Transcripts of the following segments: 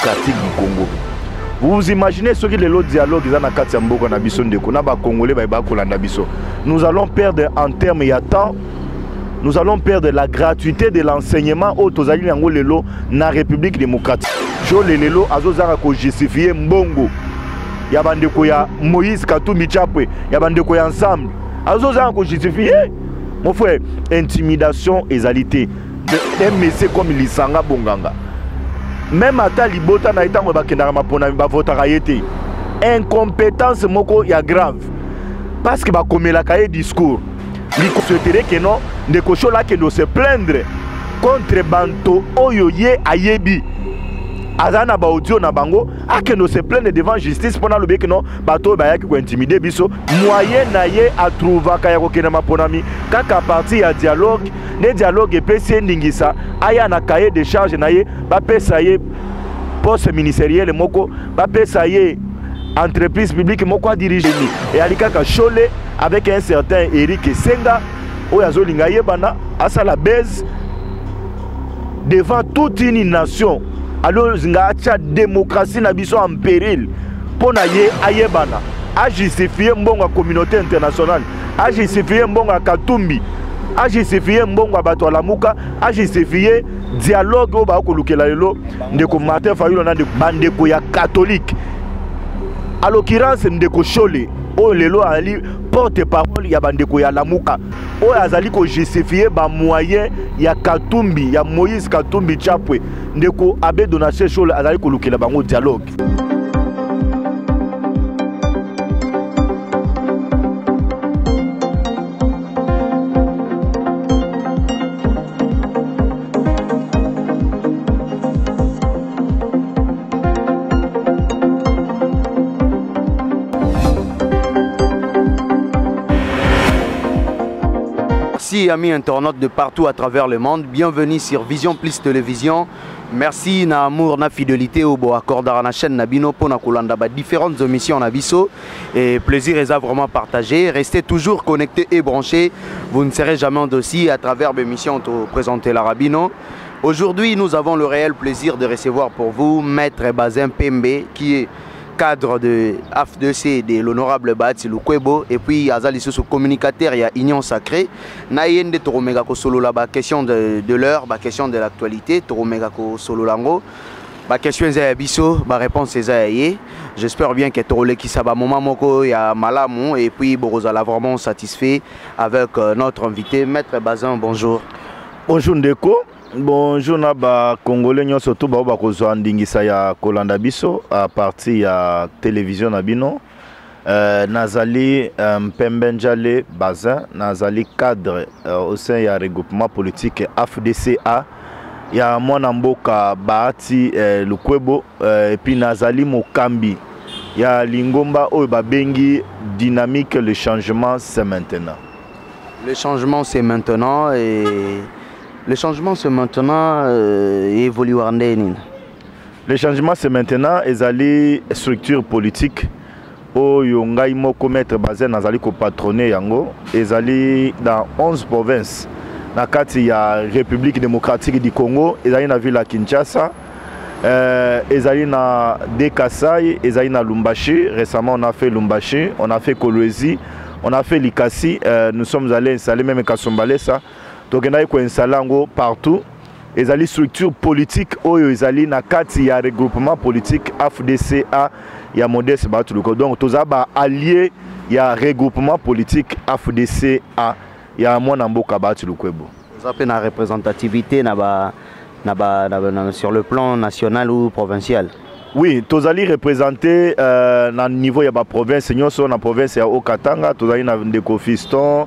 Démocratique du Congo. Vous vous imaginez ce que lelo dialogue eza na kati ya mboka na biso, ndeko na ba Congolais ba kolanda biso. Nous allons perdre en termes ya temps, nous allons perdre la gratuité de l'enseignement oyo tozali yango lelo na République démocratique. Shole lelo azozanga kojustifie mbongo ya bandeko ya Moïse Katumbi Chapwe, ya bandeko ya Ensemble, azozanga kojustifie. Mon frère, intimidation ezali te. Un monsieur comme Lisanga Bonganga, même ata libota na ye, ntango bakendaka maponami, bavotaka ye te. Incompétence moko ya grave, parce que bakomelaka ye discours. Souhaiterait que non, ndeko Shole akende se plaindre contre banto oyo ye ayebi, aza na baaudio na bango, akende se plaindre devant justice mpona alobi ke non, bato oyo bayaki kointimider biso. Moyen na ye atrouvaka ya kokende maponami kaka partir ya dialogue. Nde dialogue epesi ye ndingisa aya na cahier de charge na ye, bapesa ye poste ministériel moko, bapesa ye entreprise publique moko adirige. Eyali kaka Shole avec un certain Eric Esenga oyo azolinga yebana, asala base devant toute une nation, alozinga atia démocratie na biso en péril mpo na ye ayebana, ajustifie mbongo ya communauté internationale, ajustifie mbongo ya Katumbi, ajustifie mbongo ya bato ya Lamuka, ajustifie dialogue oyo bakolukela lelo ndeko Martin Fayulu na bandeko ya catholique. À l'occurrence, ndeko Shole oyo lelo azali porte parole ya bandeko ya Lamuka, oyo azali kojustifie bamoyen ya Katumbi, ya Moïse Katumbi Chapwe, ndeko abbé Donatien Shole azali kolukela bango dialogue. Merci, amis internautes de partout à travers le monde. Bienvenue sur Vision Plus Télévision. Merci na amour, na fidélité oyo boaccordaka na chaîne na bino pour na kolanda ba différentes émissions na biso et plaisir est vraiment partagé. Restez toujours connectés et branchés. Vous ne serez jamais déçus à travers l'émission présentée la Rabino. Aujourd'hui, nous avons le réel plaisir de recevoir pour vous Maître Bazin Pembe, qui est cadre de AFDC de l'honorable Bahati Lukwebo, et puis azali lisusu communicateur ya Union Sacrée. Na ye nde tokomeka kosolola ba question de l'heure, ba question de l'actualité, tokomeka kosolola ngo. Ba question eza ya biso, ba réponse eza ya ye. J'espère bien que tokolekisa ba moment moko ya malamu et puis bokozala vraiment satisfait avec notre invité Maître Bazin. Bonjour. Bonjour ndeko. Bonjour na ba Congolais nyonso to bao bakozwa ndingisa ya kolanda biso à partir ya télévision na bino. Nazali Mpembe Njale Bazin, nazali cadre au sein ya regroupement politique AFDCA ya mwana mboka Bahati Lukwebo, et puis nazali mokambi ya lingomba oyo babengi Dynamique le changement c'est maintenant. Le changement c'est maintenant, et le changement c'est maintenant évolue nini? Le changement c'est maintenant ezali structure politique oyo ngai moko Maître Bazin nazali kopatronner yango. Ezali dans 11 provinces na kati ya République démocratique du Congo. Ezali na ville ya Kinshasa, ezali na Dekasai, ezali na Lubumbashi. Récemment, on a fait Lubumbashi, on a fait Kolwezi, on a fait Likasi, nous sommes allés installer même Kasumbalesa. Tokendaki koinstaller yango partout. Ezali structure politique oyo ezali na kati ya regroupement politique AFDCA ya Modeste Bahati Lukwebo. Donc toza ba allié ya regroupement politique AFDCA ya mwana mboka Bahati Lukwebo. Oza mpe na représentativité na ba, na ba, na, na, sur le plan national ou provincial? Oui, tozali représenté na niveau ya baprovince nyonso. Na province ya Haut-Katanga, tozali na ndeko Fiston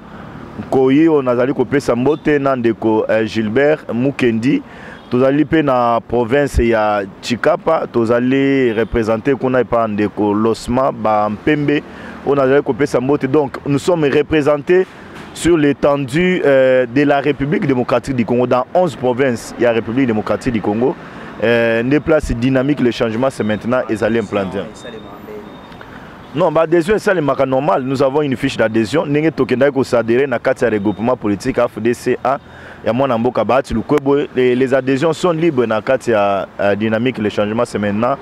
Nkoi oyo nazali kopesa mbote, na ndeko Gilbert Mukendi. Tozali mpe na province ya Tshikapa, tozali représenté kuna epa ndeko Losma Bampembe oyo nazali kopesa mbote. Donc nous sommes représentés sur l'étendue de la République démocratique du Congo, dans 11 provinces ya République démocratique du Congo. Nde place Dynamique le changement c'est maintenant ezali implanté. Non, baadhésion esalemaka normal. Nous avons une fiche d'adhésion. Ndenge tokendaki koadhérer na kati ya regroupement politique AFDCA. Ya mwana mboka Bahati Lukwebo. Les adhésions sont libres na kati ya dynamique le changement c'est maintenant,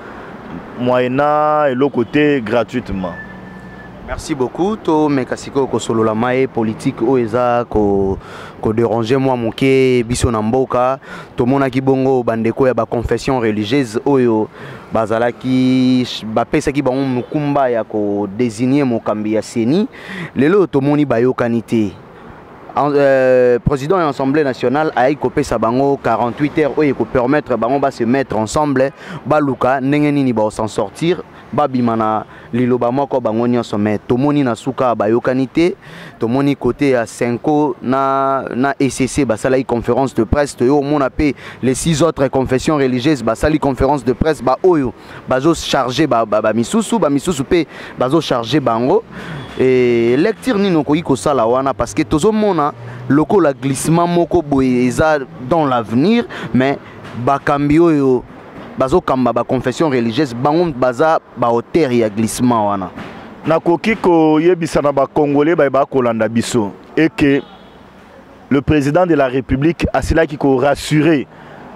moyennant eloko te, gratuitement. Merci beaucoup. Tomeka sikoyo kosolola maye politique oyo eza kodéranger mwa moke biso na mboka. Tomonaki bongo bandeko ya baconfession religieuse oyo bazalaki, bapesaki bango mokumba ya kodésigner mokambi ya CENI. Lelo tomoni bayokani te. Président ya Assemblée nationale ayaki kopesa bango 48 heures oyo ekopermettre bango base mettre ensemble, baluka ndenge nini baos'en sortir, babima na liloba moko bango nyonso. Mais tomoni na suka bayokani te. Tomoni côté ya CENCO na ECC basalaki conférence de presse. Toyo omona mpe les six autres confessions religieuses basali conférence de presse, baoyo bazocharge bamisusu, bamisusu mpe bazocharge bango. E lecture nini okoki kosala wana? Parce que tozomona lokola glissement moko boye eza dans l'avenir, mais bakambi oyo bazokamba baconfession religieuse, bango baza baauteur ya glissement wana. Nakoki koyebisa na Bacongolais baye bakolanda biso eke le président de la République asilaki korassurer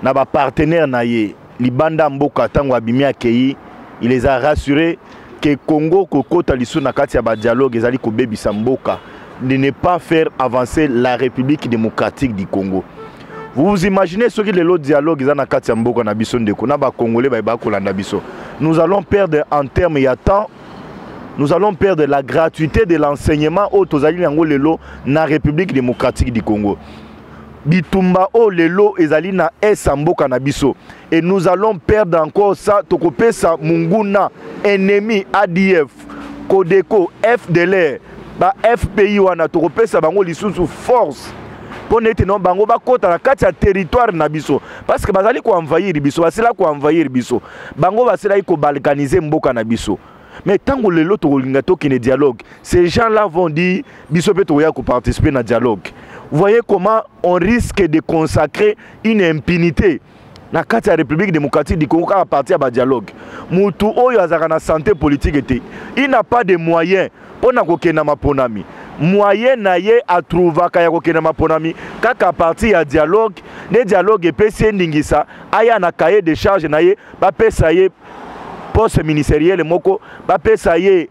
na bapartenaire na ye libanda mboka. Ntango abimi akei, il les a rassurés ke Congo kokota lisusu na kati ya badialogue ezali kobebisa mboka, de ne pas faire avancer la République démocratique du Congo. Vous vous imaginez soki lelo dialogue eza na kati ya mboka na biso, ndeko, na Bacongolais baye bakolanda biso, nous allons perdre en termes ya temps, nous allons perdre la gratuité de l'enseignement oyo tozali yango lelo na République démocratique du Congo, bitumba oyo lelo ezali na est ya mboka na biso, et nous allons perdre encore ça. Tokopesa munguna ennemi, ADF, CODECO, FDLR, ba FPI wana, tokopesa bango lisusu force mpo na ete no bango bakɔta na kati ya territoire na biso, parce que bazali koenvahir biso, basila koenvahir biso, bango basilaki kobalkaniser mboka na biso. Mais ntango lelo tokolinga tokende dialogue, ces gens là vont dire: biso mpe tokoya koparticiper na dialogue. Vous voyez comment on risque de consacrer une impunité na kati ya République démocratique du Congo kaka partir ya badialogue. Mutu oyo azalaka na santé politique te, il n'a pas de moyen mpo na kokenda maponami. Moyen na ye atrouvaka ya kokenda maponami kaka partir ya dialogue. Nde dialogue epesi ye ndingisa aya na cahier de charge na ye, bapesa ye poste ministériel moko, bapesa ye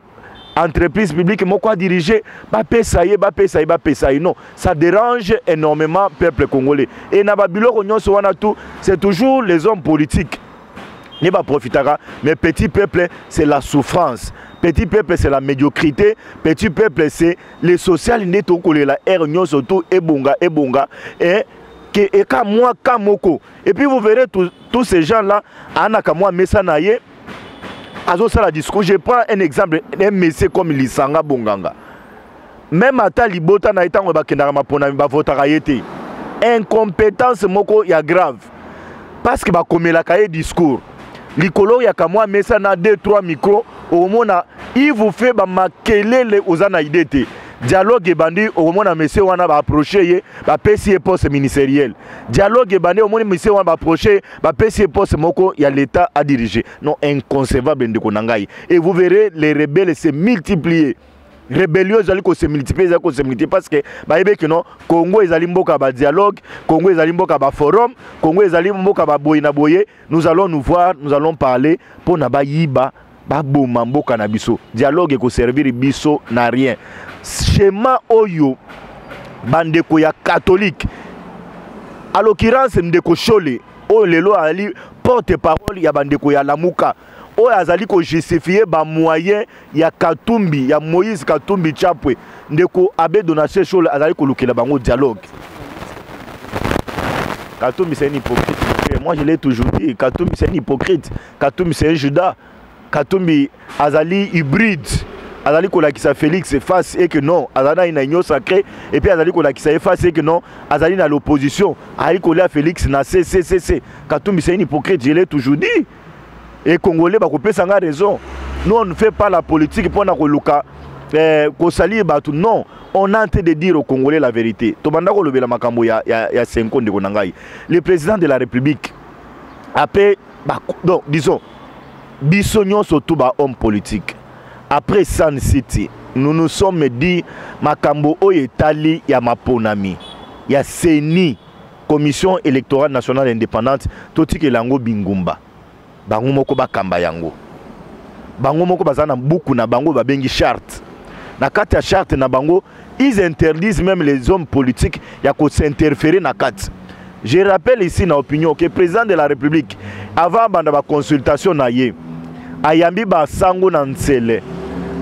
entreprise publique moko adirige, bapesa ye, bapesa ye, bapesa ye. Non, ça dérange énormément peuple congolais. Et na babiloko nyonso wana, tout c'est toujours les hommes politiques nde baprofitaka, mais petit peuple, c'est la souffrance, petit peuple, c'est la médiocrité, petit peuple, c'est le social. Nde tokolela ere nyonso to ebonga ebonga e ke eka mwa ka moko. Et puis vous verrez tous ces gens là anaka mwa mesa na ye, azosala discours. Je prends un exemple, un monsieur comme Lisanga Bonganga. Même ata libota na ye, ntango bakendaka maponami, bavotaka ye te. Incompétence moko ya grave, parce que bakomelaka ye discours likolo ya kamwa mesa na 2 3 micro. Okomona il vous fait bamakelele, oza na idée te. Dialogue ebandi, okomona monsieur wana baapproche ye, bapesi ye poste ministériel. Dialogue ebandi, omoni monsieur wana baapproche ye, bapesi ye poste moko ya l'État à diriger. Non, inconcevable, ndeko na ngai. Et vous verrez les rebelles se multiplier, rébellion ezali kose multiplier, ezali kose multiplier, parce que bayebi ke non, Congo ezali mboka ya badialogue, Congo ezali mboka ya baforum, Congo ezali mboka baboye na boye. Nous allons nous voir, nous allons parler mpo na bayiba, baboma mboka na biso. Dialogue ekoservir biso na rien. Schéma oyo bandeko ya catholique, à l'occurrence ndeko Shole oyo lelo azali porte parole ya bandeko ya Lamuka, oyo azali kojustifie bamoyen ya Katumbi, ya Moïse Katumbi Chapwe, ndeko abbé Donatien Shole azali kolukela bango dialogue. Katumbi, c'est un hypocrite. Moi, je l'ai toujours dit, Katumbi, c'est un hypocrite. Katumbi, c'est un Judas. Katumbi azali hybride, azali kolakisa Félix face et que non, azali na union sacrée, et puis azali kolakisa ye face et que non, azali na l'opposition, azali kolia Félix na cccc. Katumbi, c'est un hypocrite, je l'ai toujours dit, et Congolais bakopesa nga raison. Nous, on ne fait pas la politique mpona koluka kosalir bato. Non, on est en train de dire aux Congolais la vérité. Tobanda kolobela makambo ya CENCO, ndeko na ngai. Le président de la République après ba, donc disons biso nyonso tu bahomme politique, après Sun City, nous nous sommes dit makambo oyo etali ya maponami ya CENI. Commission électorale nationale indépendante, totikela yango bingumba, bango moko bakamba yango. Bango moko baza na buku na bango babengi charte. Na kati ya charte na bango, ils interdisent même les hommes politiques ya kosinterférer na kati. Je rappelle ici na opinion que président de la République, avant banda baconsultation na ye, ayambi basango na ntsele,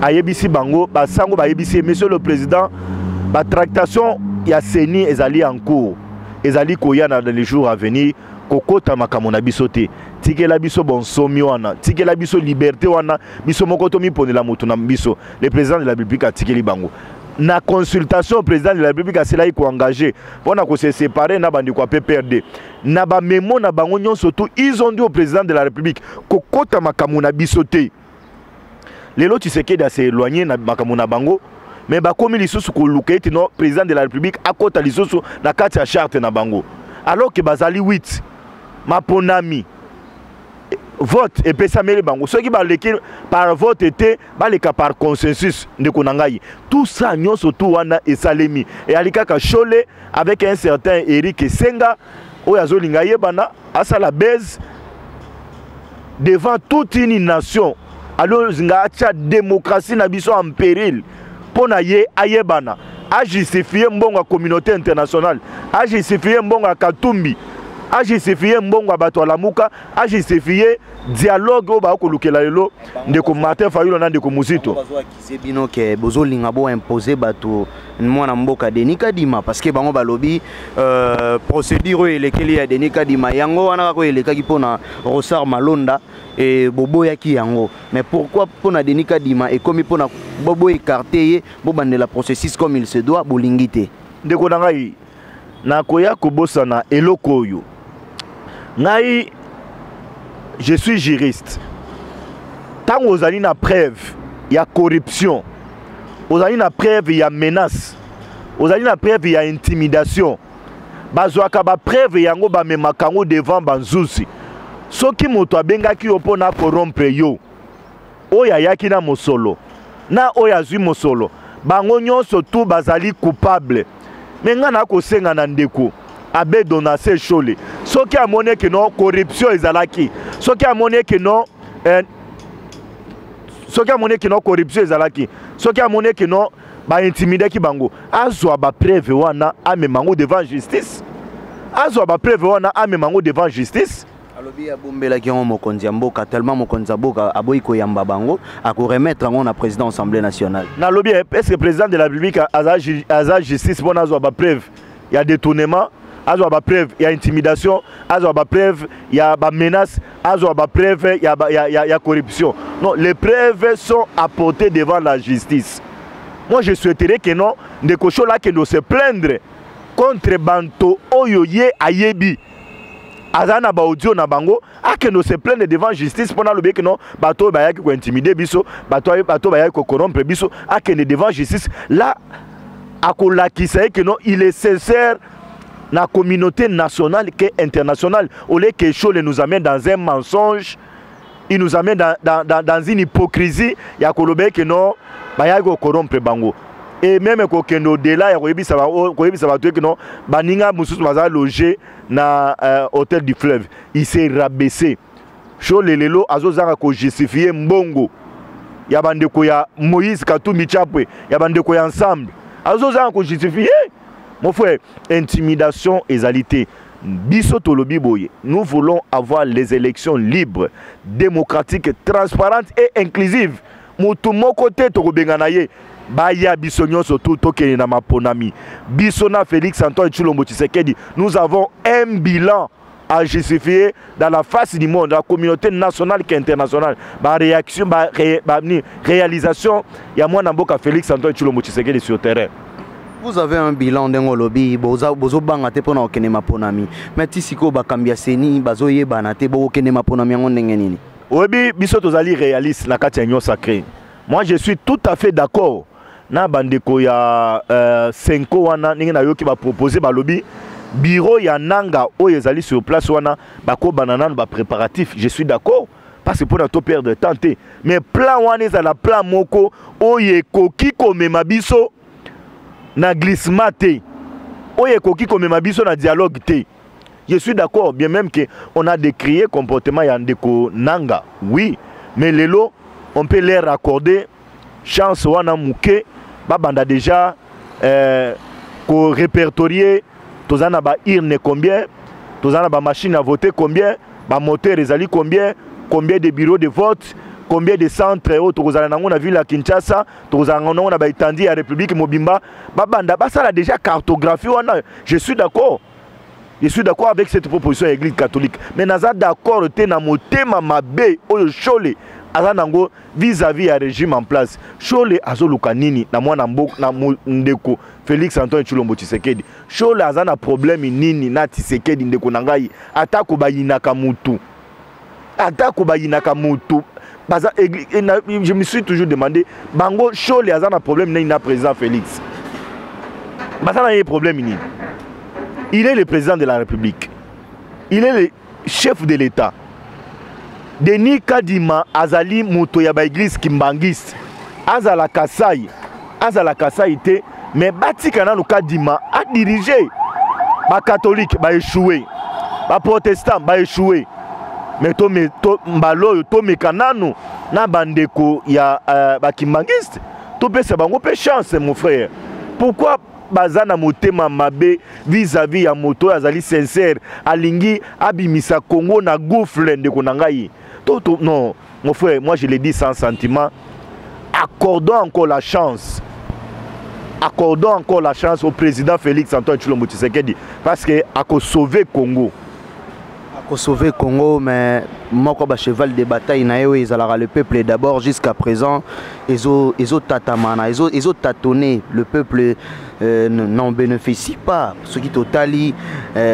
ayebisi bango, basango bayebisi ye: "Monsieur le président, batractation ya CENI ezali en cours, ezali koya na les jours à venir. Kokota makambo na biso te, tikela biso bonsomi wana, tikela biso liberté wana, biso moko tomiponela moto na biso." Le président de la République atikeli bango. Na consultation, président de la République aselaki koengage mpona kose séparer na bandeko ya PPRD. Na bamémo na bango nyonso tu, ils ont dit au président de la République: "Kokota makambo na biso te." Lelo Tshisekedi ase éloigné na makambo na bango, mais bakomi lisusu koluka ete no président de la République akota lisusu na kati ya charte na bango, alors ke bazali 8. Maponami, vote epesameli bango. Soki baleki par vote te, baleka par consensus. Ndeko na ngai, tout ça nyonso tu wana esalemi, eyali kaka Shole avec un certain Eric Esenga oyo azolinga yebana, asala base devant toute une nation, alozinga atia démocratie na biso en péril mpo na ye ayebana, ajustifie mbongo ya communauté internationale, ajustifie mbongo ya Katumbi, ajustifie mbongo ya bato ya Lamuka, ajustifie dialogue oyo bakolukela lelo ndeko Martin Fayulu na ndeko Muzito. Bazoaccuser bino ke bozolinga boimpose bato mwana mboka Denis Kadima, parce que bango balobi procédure oyo elekeli ya Denis Kadima, yango wana kaka oyo elekaki mpona Ronsard Malonda e boboyaki yango. Mais pourquoi mpona Denis Kadima ekomi mpona boécarte ye, bobandela processus comme il se doit, bolingi te? Ndeko na ngai, nakoya kobosana eloko oyo. Ngai, je suis juriste. Ntango ozali na preuve ya corruption, ozali na preuve ya menace, ozali na preuve ya intimidation, bazwaka bapreuve yango, bamemaka yango devant banzuzi. Soki moto abengaki yo mpo na corrompre yo, oyo ayaki na mosolo na oyo azwi mosolo, bango nyonso tu bazali coupable. Me ngai nakosenga na ndeko abbé Donatien Shole, soki amoni eke no corruption ezalaki, soki amoni eke no soki amoni eke no corruption ezalaki, soki amoni eke no baintimidaki bango, azwa bapreuve wana, amema yango devant justice. Azwa bapreuve wana, amema yango devant justice. Alobi abombelaki yango mokonzi ya mboka, tellement mokonzi ya mboka aboyi koyamba bango, akoremettre yango na président Assemblée nationale. Nalobi, est ce que président de la République aza justice mpona azwa bapreuve ya détournement, azwa bapreuve ya intimidation, azwa bapreuve ya bamenace, azwa bapreuve ya corruption? Non, les preuves sont apportées devant la justice. Moi, je souhaiterais que non, ndeko Shole akende se plaindre contre banto oyo ye ayebi, aza na baaudio na bango, akende se plaindre devant justice mpona alobi eke non, bato oyo bayaki kointimide biso, bato bayaki kocorrompre biso. Akende devant justice, là akolakisa ye ke non, il est sincère na communauté nationale que internationale, au lieu que Shole nous amène dans un mensonge, il nous amène dans une hypocrisie ya koloba eke non, bayaki kocorrompre bango, et même kokende au-delà ya koyebisa bato eke non, baninga mosusu baza loge na hôtel du Fleuve. Il s'est rabaissé. Shole lelo azozanga kojustifie mbongo ya bandeko ya Moïse Katumbi Chapwe, ya bandeko ya Ensemble, azozanga kojustifie. Mon frère, intimidation ezali te. Biso tolobi boye: nous voulons avoir les élections libres, démocratiques, transparentes et inclusives. Motu moko te tokobengana ye. Baya, biso nyonso tu tokende na maponami. Biso na Félix Antoine Tshilombo Tshisekedi, nous avons un bilan à justifier dans la face du monde, la communauté nationale qu'internationale. Baréaction, ba réalisation ya mwana mboka Félix Antoine Tshilombo Tshisekedi sur terrain. Vous avez un bilan, ndenge olobi, bozobanga te mpona kokende maponami. Mais ti sikoyo bakambi ya CENI bazoyebana te. Bokokende maponami yango ndenge nini? Oyebi, biso tozali réaliste na kati ya Union sacrée. Moi, je suis tout à fait d'accord na bandeko ya CENCO wana, ndenge nayoki bapropose, balobi bureau ya Nanga oyo ezali sur place wana, bakobana nano bapréparatif. Je suis d'accord, parce que mpona toperdre temps te. Mais plan wana ezala plan moko oyo ekoki komema biso na glissement te, oyo ekoki komema biso na dialogue te. Je suis d'accord, bien même que on a décrié comportement ya ndeko Nanga, oui, mais lelo on peut leur accorder chance wana muke, babanda déjà ko répertorier toza na ba urne combien, toza na ba machine à voter combien, ba moteur ezali combien, combien de bureaux de vote, combien de centres oyo tokozala nango na ville ya Kinshasa, tokozala nango na ba étendue ya République mobimba. Babanda basala déjà cartographie wana. Je suis d'accord, je suis d'accord avec cette proposition ya Église catholique, mais naza d'accord te na motema mabe oyo Shole aza nango vis-à-vis ya régime en place. Shole azoluka nini na mwana mboka, na ndeko Félix Antoine Tshilombo Tshisekedi? Shole aza na problème nini na Tshisekedi, ndeko na ngai? Atako bayinaka mutu, atako bayinaka mutu, baza, je me suis toujours demandé, bango Shole aza na problème nini na président Félix? Baza na ye problème nini? Il est le président de la République, il est le chef de l'État. Denis Kadima azali moto ya baeglise kimbangiste, azala Kasai, azala Kasai te, mais batika nanu Kadima adirige. Bacatholique baéchoué, baprotestant baéchoué, mais to, to, mbala oyo tomeka nanu na bandeko ya bakimbangiste, topesa bango mpe chance, mon frère. Pourquoi baza na motema mabe vis-à-vis ya moto oyo azali sincère, alingi abimisa Congo na gouffre, ndeko na ngai? To, non, mon frère, moi je le dis sans sentiment, accordons encore la chance, accordons encore la chance au président Félix Antoine Tshilombo Tshisekedi, parce que akosauve Congo. Akosauve Congo, mais moko bacheval de bataille na ye oyo ezalaka "le peuple d'abord", jusqu'à présent ezotatamana, ezotatone, le peuple n'en bénéficie pas. Soki totali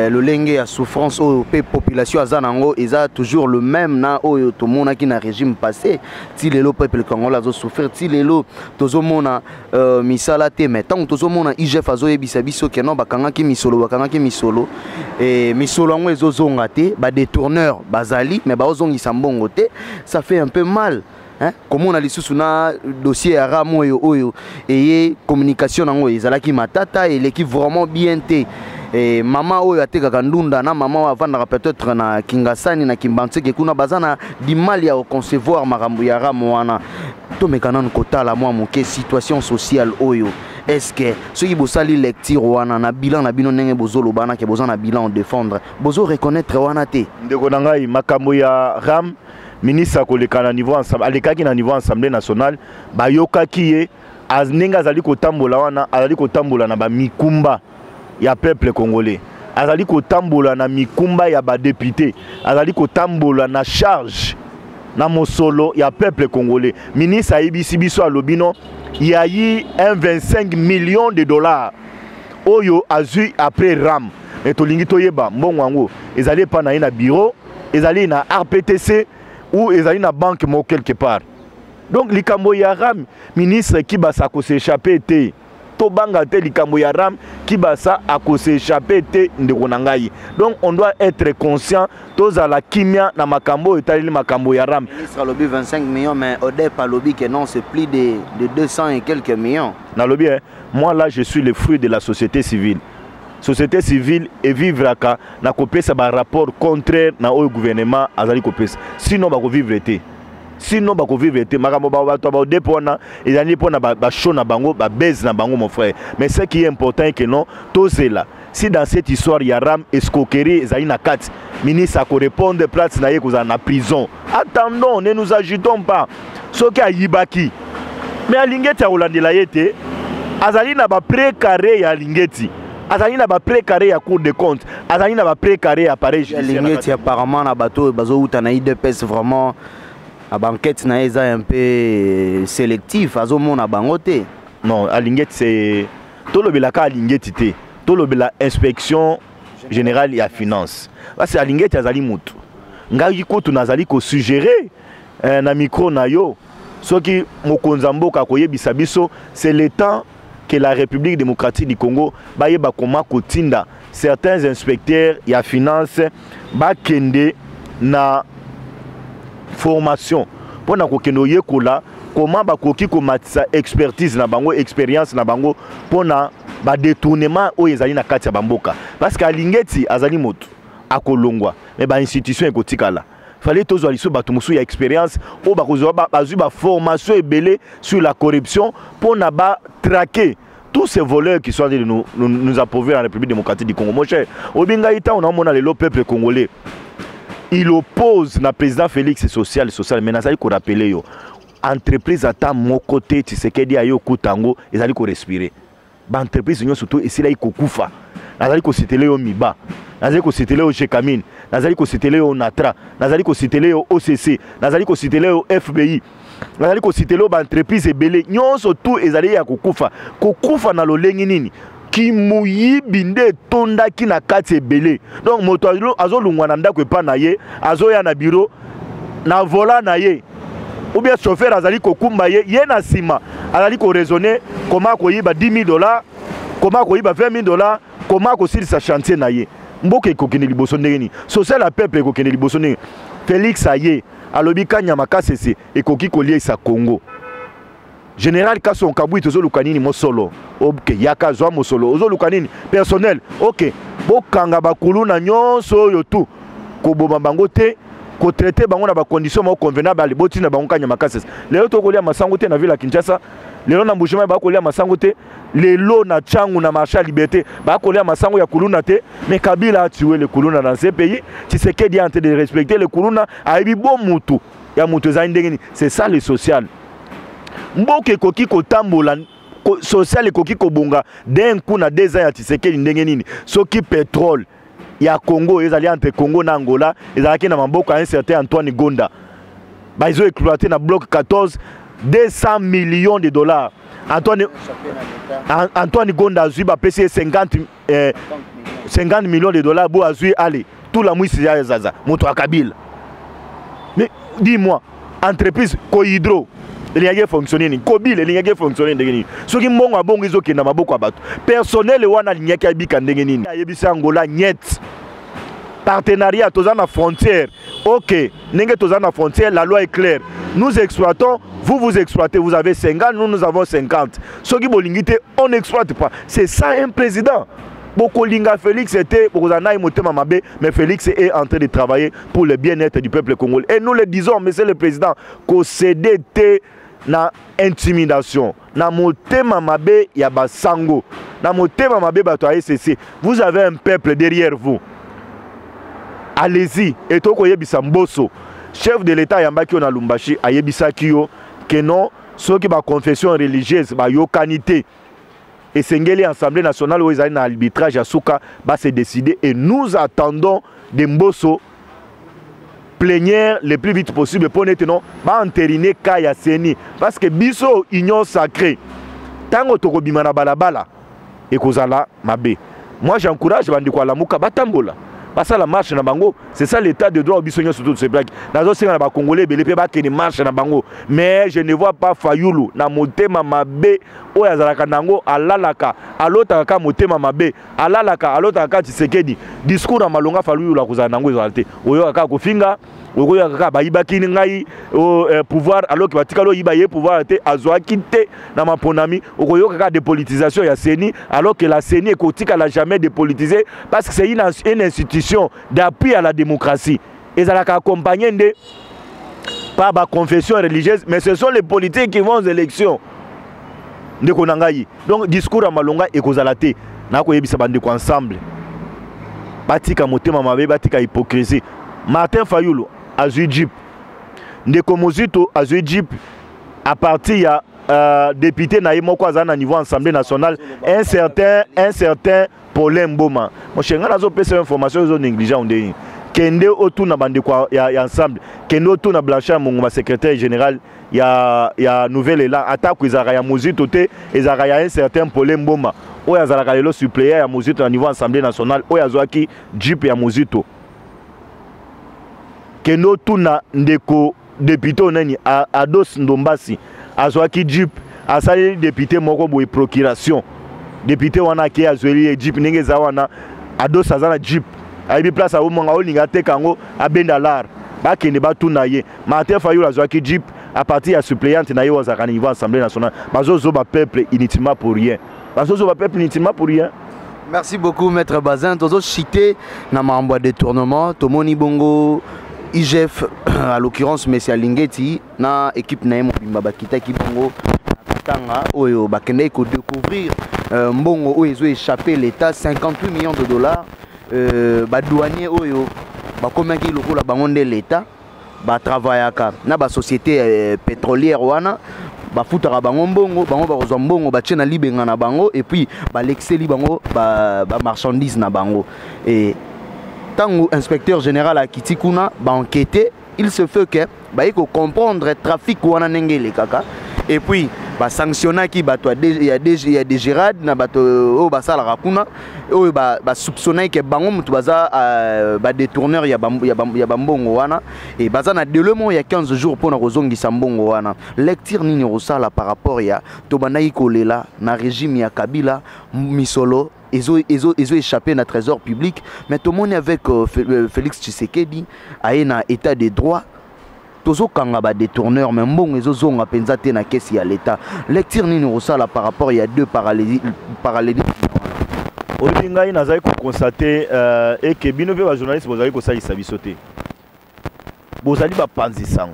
lolenge ya souffrance oyo mpe population aza nango, eza toujours le même na oyo tomonaki na régime passé. Ti lelo peuple congolais azosouffrir, ti lelo tozomona misala te. Mais ntango tozomona IGF azoyebisa biso ke non, bakangaki misolo, bakangaki misolo, e misolo yango ezozonga te, badétourneur bazali, mais baozongisa mbongo te, ça fait un peu mal, hein? Komona lisusu na dossier ya RAM oyo eye communication nango ezalaki matata, eleki vraiment bien te. E, mama oyo atekaka ndunda na mama oyo avandaka peut-être na Kingasani, na Kimbanseke kuna, baza na du mal ya koconcevoir makambo ya RAM wana. Tomeka nanu kotala mwa moke situation sociale oyo. Est ce que soki bosali lecture wana na bilan na bino, ndenge bozoloba na ke boza na bilan défendre, bozo reconnaître wana te? Ndeko na ngai, makambo ya RAM, ministre akoleka na niveau ensemble, alekaki na niveau Assemblée nationale, bayokaki ye ndenge azali kotambola wana. Azali kotambola na bamikumba ya peuple congolais, azali kotambola na mikumba ya badéputé, azali kotambola na charge na mosolo ya peuple congolais. Ministre ayebisi biso, alobi no yayi 1,25 millions de dollars oyo azwi après RAM. Me tolingi toyeba mbongo yango ezali epa na ye na bureau, ezali na ARPTC ou ezali na banque moko quelque part. Donc likambo ya RAM, ministre Kibasa akos'échapper te. Tobanga te, likambo ya RAM, Kibasa akos'échapper te, ndeko na ngai. Donc on doit être conscient, tozala kimia na makambo oyo etaleli makambo ya RAM. Ministre alobi 25 millions, mais ODEP alobi que non, c'est plus de 200 et quelques millions. Nalobi, eh, moi là je suis le fruit de la société civile. Société civile evivraka na kopesa barapport contraire na oyo gouvernement azali kopesa, sinon bakovivre te, sinon bakovivre te. Makambo bato baODEP wana ezali mpona bashow na bango, babase na bango, mon frère. Mais ce qui est important est que non, tozela, si dans cette histoire ya RAM escroquerie ezali na kati, ministre akorépondre, place na ye kozala na prison. Attendons, ne nous agitons pas. Soki ayibaki, mais alingi ete akolandela ye te, azali na bapré carré ya Alingeti, azali na bapré carré ya Cour de compte, azali na bapré carré ya appareil judiciaire. Alingeti, apparemment na bato oyo bazowuta na UDPS, vraiment na baenquête na ye eza un peu sélectif, azomona bango te. Non, Alingeti, c'est tolobelaka Alingeti te, tolobela Inspection générale ya finance, parce que Alingeti azali motu. Ngai kutu nazali kosuggérer na micro na yo, soki mokonzi ya mboka akoyebisa biso, c'est le temps que la République démocratique du Congo bayeba koma kotinda certains inspecteurs ya finance bakende na formation mpona kokende oyekola koma bakoki komatisa expertise na bango, expérience na bango, mpona badétournement oyo ezali na kati ya bamboka, parce que Alingeti azali motu. Akolongwa, mais bainstitution ekotikala. Fallait tozwa lisusu bato mosusu ya expérience oyo bakozwa, bazwi baformation ebele sur la corruption mpona batraquer tous ces voleurs qui sont en train de nous appauvrir en République démocratique du Congo. Mon cher, obi ngai ntango naomona lelo peuple congolais, il oppose na président Félix social social, mais nazali korappeler yo, entreprise ata moko te Tshisekedi aye okuta yango ezali korespirer. Baentreprise nyonso to esilaki kokufa. Nazali kociter yo Miba, nazali kociter yo Gécamines, nazali kociter yo Natra, nazali kociter yo OCC, nazali kociter yo FBI, nazali kociter yo baentreprise ebele. Nyonso tu ezali ya kokufa. Kokufa na lolenge nini? Kimuyibi nde etondaki na kati ebele. Donc moto azolungwa na ndako epa na ye, azoya na bureau na volant na ye, ou bien chauffeur azali kokumba ye, ye na nsima azali koraisonner koma koyiba 10 000 $, koma koyiba 20 000 $, koma kosilisa chantier na ye. Mboka ekokende liboso ndenge nini? Social ya peuple ekokende liboso ndenge? Félix aye, alobi Kanyama Kasese ekoki koliesa Congo. Général Kasongo Kabwit, tozoluka nini? Mosolo. Ok, yaka, zwa mosolo. Ozoluka nini? Personnel. Ok, bokanga bakuluna nyonso oyo tu, koboma bango te, kotraiter bango na bacondition moko convenable. Ale, botinda bango Kanyama Kasese. Lelo tokolia masango te na ville ya Kinshasa. Lelo na Mbujimayi bakolia masango te. Lelo na Tshangu, na marché ya Liberté, bakolia masango ya kuluna te. Mais Kabila a tué le kuluna dans ce pays. Tshisekedi est en train de respecter le kuluna. Ayebi bo mutu ya mutu ezali ndenge nini. C'est ça le social. Mboka ekoki kotambola, social ekoki kobonga d'un coup na 2 ans ya Tshisekedi ndenge nini, soki pétrole ya Congo ezali entre Congo na Angola, ezalaki na maboko ya un certain Antoine Gonda, bazo exploiter na bloc 14, 200 millions de dollars. Antoine Gonda azwi, bapesi ye 50 millions de dollars. Bo azwi, ale tula mwisi ya zaza moto ya Kabila. Mais dis-moi, entreprise Cohydro elingaki efonctionner nini? Kobila elingaki efonctionner ndenge nini soki mbongo ya bongo ezokenda maboko ya bato personnel wana? Alingaki abika ndenge nini? Ayebisi Angola niet, partenariat, toza na frontière. Ok, ndenge toza na frontière, la loi est claire: nous exploitons, vous vous exploitez. Vous avez 50, nous nous avons 50. Soki bolingi te, on n'exploite pas. C'est ça un président. Bokolinga Félix te, bokozala na ye motema mabe, mais Félix est en train de travailler pour le bien-être du peuple congolais et nous le disons: monsieur le président, kocéder te na intimidation, na motema mabe ya basango, na motema mabe bato ya ECC. Vous avez un peuple derrière vous, allez-y. E tokoyebisa Mboso, chef de l'État ayambaki yo na Lubumbashi, ayebisaki yo ke non, soki baconfession religieuse bayokani te, esengeli Assemblée nationale oyo ezali na arbitrage ya suka base décider. Et nous attendons de Mboso plénière le plus vite possible mpo nete non, baentériner cas ya CENI, parce que biso Union sacrée, ntango tokobima na balabala, ekozala mabe. Moi, j'encourage bandeko ya Lamuka batambola, basala marche na bango. C'est ça l'état de droit. Biso nyonso tosepelaki. Nazosenga na bakongolais ebele mpe bakende marche na bango. Mais je ne vois pas Fayulu na motema mabe oyo azalaka nango. Alalaka, alotaka ka motema mabe, alalaka, alotaka ka Tshisekedi. Discours na malonga Fayulu akozala nango ezala te. Oyoka kaka kofinga, okoyoka kaka bayibaki ngai pouvoir, alors que batikali oyiba ye pouvoir te, azwaki te na maponami. Okoyoka kaka dépolitisation ya CENI, alors que la CENI ekotikala jamais dépolitisée, parce que c'est une institution d'appui à la démocratie. Ezalaka accompagné nde par baconfession religieuse, mais ce sont les politiques qui vont aux élections, ndeko na ngai. Donc discours ya malonga ekozala te. Nakoyebisa bandeko ensemble batika motema mabe, batika hypocrisie. Martin Fayulu azwi jeep, ndeko Mozito azwi jeep à partir ya député na ye moko aza na niveau Assemblée nationale, un certain Paulin Mboma. Mon cher, ngai nazopesa information, ezo négligent ndenge. Kende otuna bandeko ya ensemble, kende otuna Blanchard Mongoma, secrétaire général ya Nouvel Élan. Atako ezalaka ya Mozito te, ezalaka ya un certain Paulin Mboma oyo azalaka lelo suppléant ya Mozito na niveau Assemblée nationale, oyo azwaki jeep ya Mozito. Kende otuna ndeko député oyo nani, Ados Ndombasi, azwaki jeep, asaleli député moko boye procuration. Député wana akei, azweli ye jeep. Ndenge eza wana, Ados aza na jeep, ayebi place aomonga, olinga ateka yango, abenda lar. Bakende batuna ye. Martin Fayulu azwaki jeep à partir ya suppléante na ye oyo azalaka na niveau Assemblée nationale. Bazozoba peuple inutilement pour rien, bazozoba peuple inutilement pour rien. Merci beaucoup, maître Bazin. Tozo cité na mambo ya détournement, tomoni bongo IGF, à l'occurrence monsieur Alingeti na équipe na ye mobimba, bakitaki bongo na Katanga oyo bakendaki kodécouvrir mbongo oyo ezo échapper l'État, 58 millions de dollars. Badouanier oyo bakomaki lokola bango nde l'État, batravaillaka na basociété pétrolière wana, bafutaka bango mbongo, bango bakozwa mbongo, batie na libenga na bango et puis balekiseli bango bamarchandise ba na bango. E ntango inspecteur général akiti kuna, baenquête, il se fait que baye kocomprendre trafic wana ndenge elekaka et puis basanctionnaki bato ya DGRAD na bato oyo basalaka kuna, oyo basoupçonnaki ke bango motu baza badétourneur ya bambongo wana e baza na délai moko ya 15 jours mpona kozongisa mbongo wana. Lecture nini kosala par rapport ya tobandaki kolela na régime ya Kabila, misolo ezo échappé na trésor public, mais tomoni avec Félix Tshisekedi aye na état de droit, tozokanga badétourneur, mais mbongo ezozonga mpenza te na kesi ya l'État? Lecture nini kosala par rapport ya deux parallélisme wana? Oyebi, ngai nazali koconstater eke bino mpe bajournaliste bozali kosalisa biso te, bozali bapanzi sango.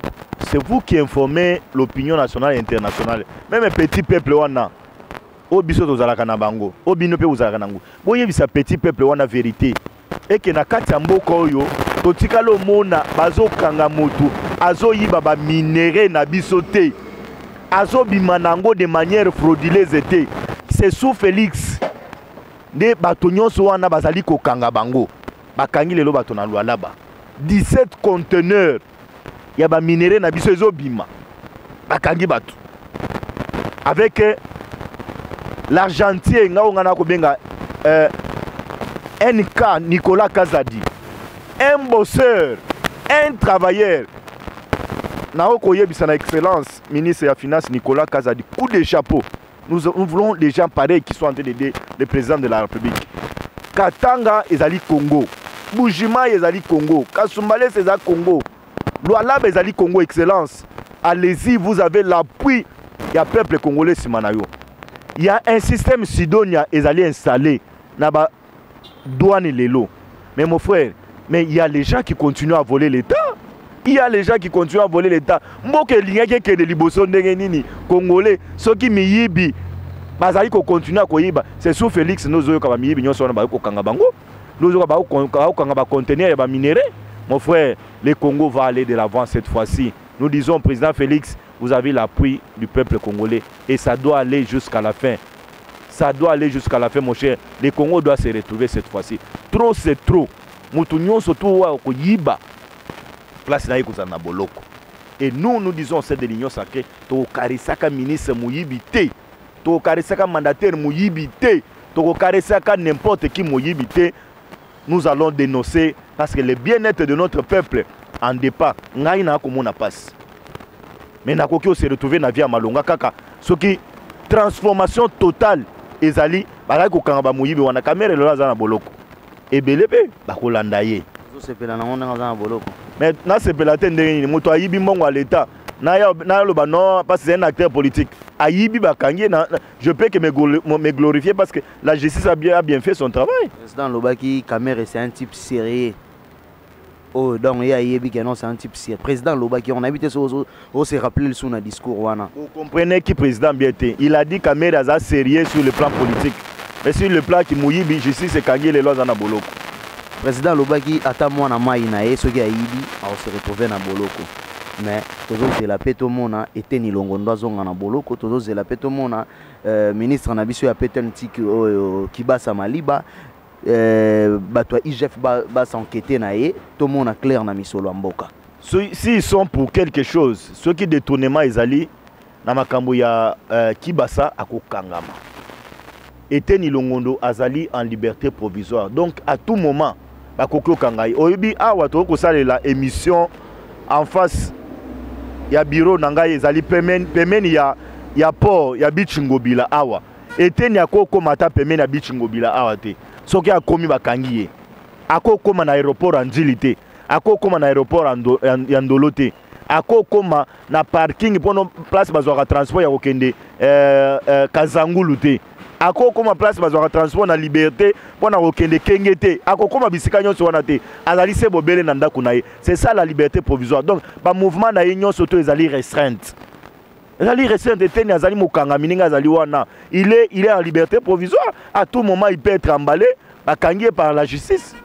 C'est vous qui informez l'opinion nationale et internationale, même petit peuple wana oyo biso tozalaka na bango, oyo bino mpe bozalaka nango. Boyebisa petit peuple wana vérité eke na kati ya mboka oyo totikali omona bazokanga motu azoyiba baminerais na biso te, azobima nango de manière frauduleuse te. C'est sous Félix nde bato nyonso wana bazali kokanga bango. Bakangi lelo bato na Lualaba, 17 conteneur ya baminerais na biso ezobima, bakangi bato avec l'argentier nga oyo nga na kobenga NK Nicolas Kazadi, un bosseur, un travailleur. Nao koyebisa na excellence ministre ya finance Nicolas Kazadi, coup de chapeau. Nous, nous voulons des gens pareils qui sont en train d'aider le président de la République. Katanga ezali Congo, Mbujimayi ezali Congo, Kasumbalesa ezali Congo, Lualaba ezali Congo. Excellence, allez-y, vous avez l'appui ya peuple congolais nsima na yo. Il y a un système Sidonia ezali installé na ba douane lelo, mais mon frère, mais il y a les gens qui continuent à voler l'État, il y a les gens qui continuent à voler l'État. Mboka elingaki ekende liboso ndenge nini, Congolais, soki miyibi bazali kocontinue koyiba? C'est sous Félix nozoyoka bamiyibi nyonso wana bazali kokanga bango, nozoyoka bakokanga baconteneur ya baminerais. Mon frère, le Congo va aller de l'avant cette fois-ci. Nous disons, président Félix, vous avez l'appui du peuple congolais et ça doit aller jusqu'à la fin, ça doit aller jusqu'à la fin, mon cher. Le Congo doit se retrouver cette fois-ci. Trop, c'est trop. Motu nyonso to oyo koyiba, place na ye kozala na boloko. Et nous, nous disons, c'est de l'Union sacrée, tokokarisaka ministre moyibi te, tokokarisaka mandataire moyibi te, tokokarisaka n'importe qui moyibi te. Nous allons dénoncer parce que le bien-être de notre peuple en dépend. Ngai na komona pasi, mais nakoki ose retrouver na vie ya malonga kaka soki transformation totale ezali. Bazali kokanga bamoyibi wana. Kamerhe lelo aza na boloko, ebele mpe bakolanda ye. Ozosepela nango ndenge aza na boloko? Mais nasepela te ndenge nini? Moto ayibi mbongo ya l'État, naloba non parce que c'est un acteur politique, ayibi, bakangi ye, je peux que me glorifier parce que la justice a bien fait son travail. Président alobaki Kamerhe, c'est un type sérieux. Oh, donc ye ayebi ke non, c'est un type sérieux. Président alobaki, on ayebi te so ose rappeler lisu na discours wana. Vous comprenez qui président bien te. Il a dit Kamerhe aza sérieux sur le plan politique, mais sur le plan kimoyibi, justice ekangi, lelo aza na boloko. Président alobaki ata mwana mai na ye soki ayibi, aose retrouve na boloko. Mais tozozela mpe tomona Eteni Longondo azonga na boloko, tozozela mpe tomona ministre na biso ya PTNTIC oyo Kibasa Maliba, bato ya IGF bas'enquête na ye, tomona clair na misolo ya mboka. S'ils sont pour quelque chose, soki détournement ezali na makambo ya Kibasa, akokangama. Eteni Longondo azali en liberté provisoire, donc à tout moment bakoki okanga ye. Oyebi, awa tokoki kosalela émission en face ya bureau na ngai, ezali pembeni, pembeni ya port ya Beach Ngobila. Awa Eteni akokóma ata pembeni ya Beach Ngobila awa te. Soki akomi, bakangi ye. Akokóma na aéroport ya Ndjili te, akokóma na aéroport ya Ndolo te, akokóma na parking mpono place bazwaka transport ya kokende Kazangulu te. Akokoma place bazwaka transport na liberté mpo na kokende kenge te. Akokoma bisika nyonso wana te. Azali se bobele na ndako na ye. C'est ça la liberté provisoire. Donc bamouvement na ye nyonso to ezali restreinte, ezali restreinte. Eteni azali mokangami ndenge azali wana, il est en liberté provisoire. À tout moment, il peut être emballé, bakangi ye par la justice.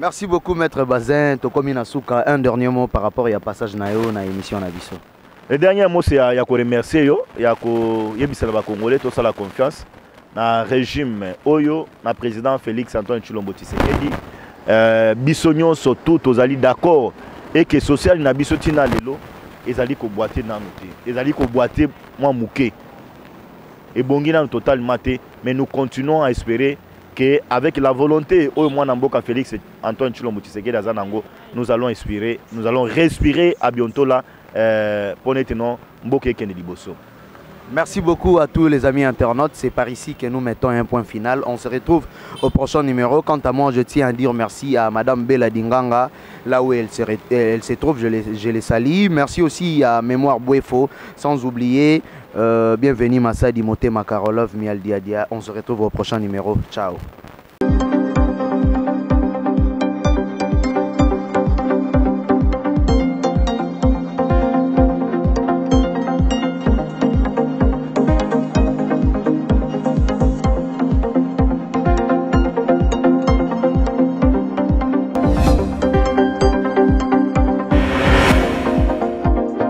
Merci beaucoup, Maître Bazin. Tokomi na suka, un dernier mot par rapport ya passage na yo na émission na biso. Le dernier mot, c'est ya koremercier yo, ya koyebisela bacongolais tosala confiance na régime oyo, na président Félix Antoine Tshilombo Tshisekedi. Biso nyonso tout tozali d'accord eke social na biso ntina lelo ezali kobwate nano te, ezali kobwate mwa moke, ebongi nano totalement te, mais nous continuons à espérer que avec la volonté oyo mwana mboka Félix Antoine Tshilombo Tshisekedi aza nango, nous allons inspirer, nous allons respirer à bientôt là, mpo nete non mboka ekende liboso. Merci beaucoup à tous les amis internautes. C'est par ici que nous mettons un point final. On se retrouve au prochain numéro. Quant à moi, je tiens à dire merci à Madame Bella Dinganga, là où elle se trouve, je les salue. Merci aussi à Mémoire Bouefo, sans oublier bienvenue Massadi Moté Makarolov Mial Diadia. On se retrouve au prochain numéro. Ciao.